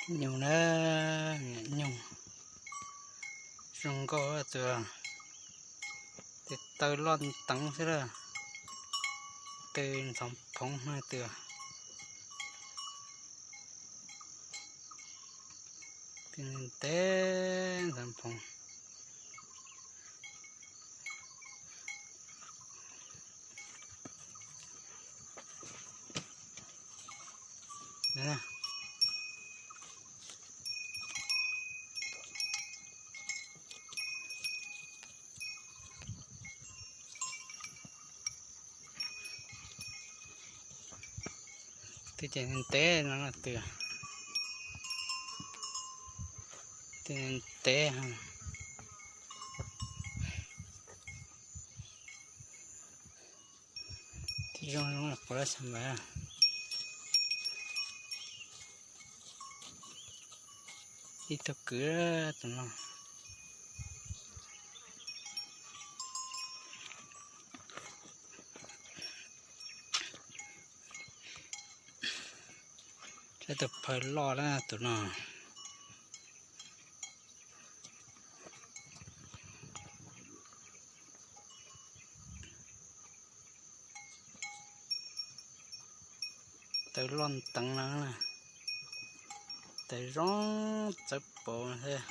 Nyuj na, nyuj zoo nkauj tus, tes taw loj teev xwb lawm, tes ntxhov phoov tus, tes ntxhov phoov. Tus ces ntev no, tus, tus ntev, tus zoo zoo quav lab xas npam. Ib tug kwv tus no. Tus phaw loj na tus no. Taw loj teev no, taw zoo txawv paum thiab.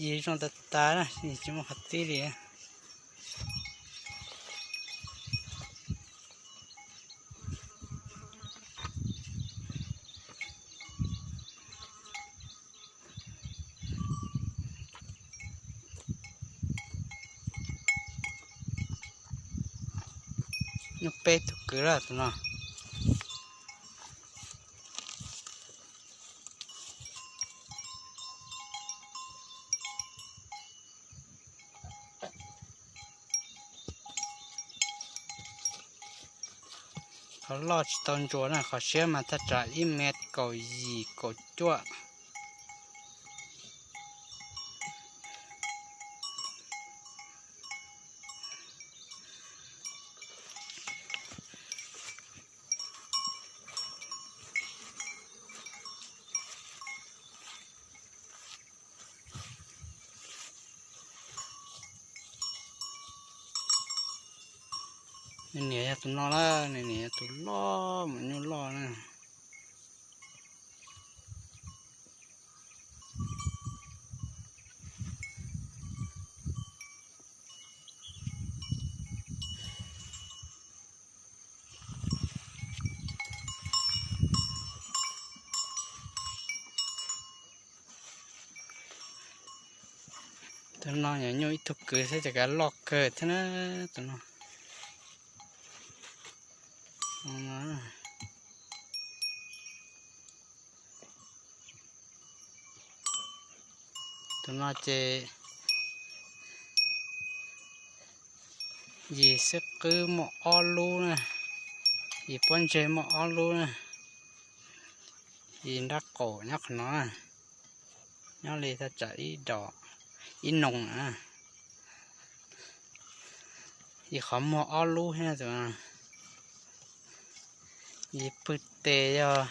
Yig zoo tas tas na, tsis muaj qhov tib li. Nyuj peb tug kwv lawm tus no. Qhov loj tsis tau ntsuas na, qhov siab mas thaj tsam ib mev kaum yim kaum cuaj. Nws niam yog tus no lawm, nws niam yog tus loj mas nyuj loj na. Tus no yog nyuj ib tug kwv xwb ces kav loj kawg thiab na tus no. Tus no ces yim xwb qwb muaj ob lub na, yim pob ntseg muaj ob lub na, yim nrab qaum nyob qhov no na, nyob li thaj tsam ib dos, ib noog na. Yim qhov muag ob lub thiab tus, yim pw tes yog,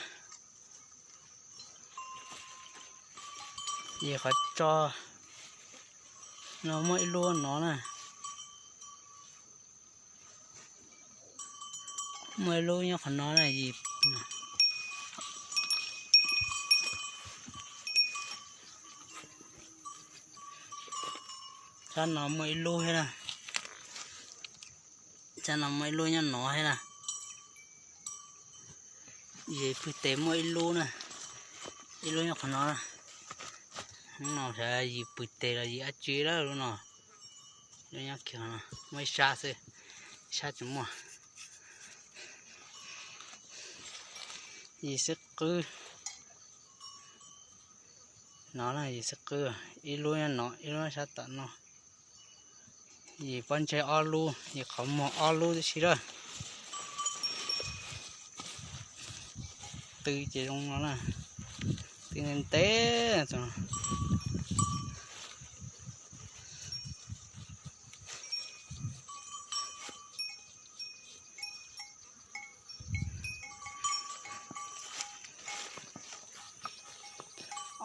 yim qhov tso no muaj ib lub no na, muaj ib lub nyob qhov no na, yim sab no muaj ib lub thiab na, sab no muaj ib lub nyob no thiab na. Yim pw tes muaj ib lub na, ib lub nyob qhov no na. Hnub no xyov yim pw tes los yim dab tsi lawm lub no. Lub nyob kiag no muaj ib sab xwb, ib sab tsis muaj. Yim xwb qwb no na, yim xwb qwb, ib lub nyob no, ib lub nyob sab tom no. Yim pob ntseg ob lub, yim qhov muag ob lub tib si lawm. Tw ces zoo no na, tw ntev ntev.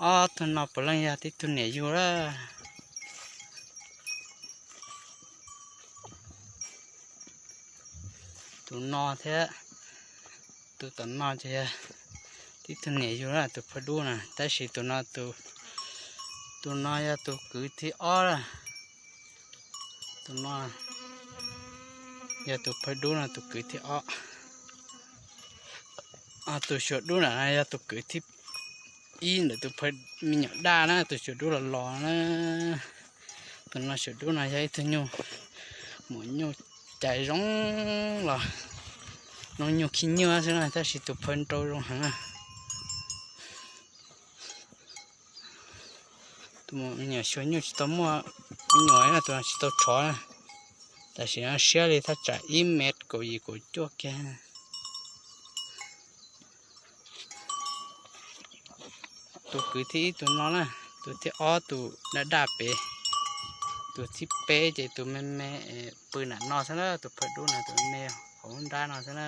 Ob tug no puav leej yog tib tug niam yug lawm. Tus no thiab tus tom no ces yog tib tug niam yug lawm, tus phawj dub na, tab sis tus no, tus no yog tus kwv thib ob lawm. Tus no yog tus phawj dub no tus kwv thib ob. Tus xyuas dub na yog tus kwv thib ib ntawm tus phawj me nyuam daj na, tus xyuas dub los los na. Tus no xyuas dub no yog ib tug nyuj, muam nyuj cais zoo los, no nyuj khib nyiab xwb na, tab sis tus phawj nrau zoo heev na. Tus me nyuam xyuas nyuj tsis tau muaj me nyuam na, tus no tsis tau tshov na. Tam sim no siab li thaj tsam ib mev kaum yim kaum cuaj kiag. Tus kwv thib ib tus no na, tus thib ob tus daj daj pem, tus thib peb ces tus me me pw nram no xwb na, tus phawj dub no tus me hauv nrab no xwb na.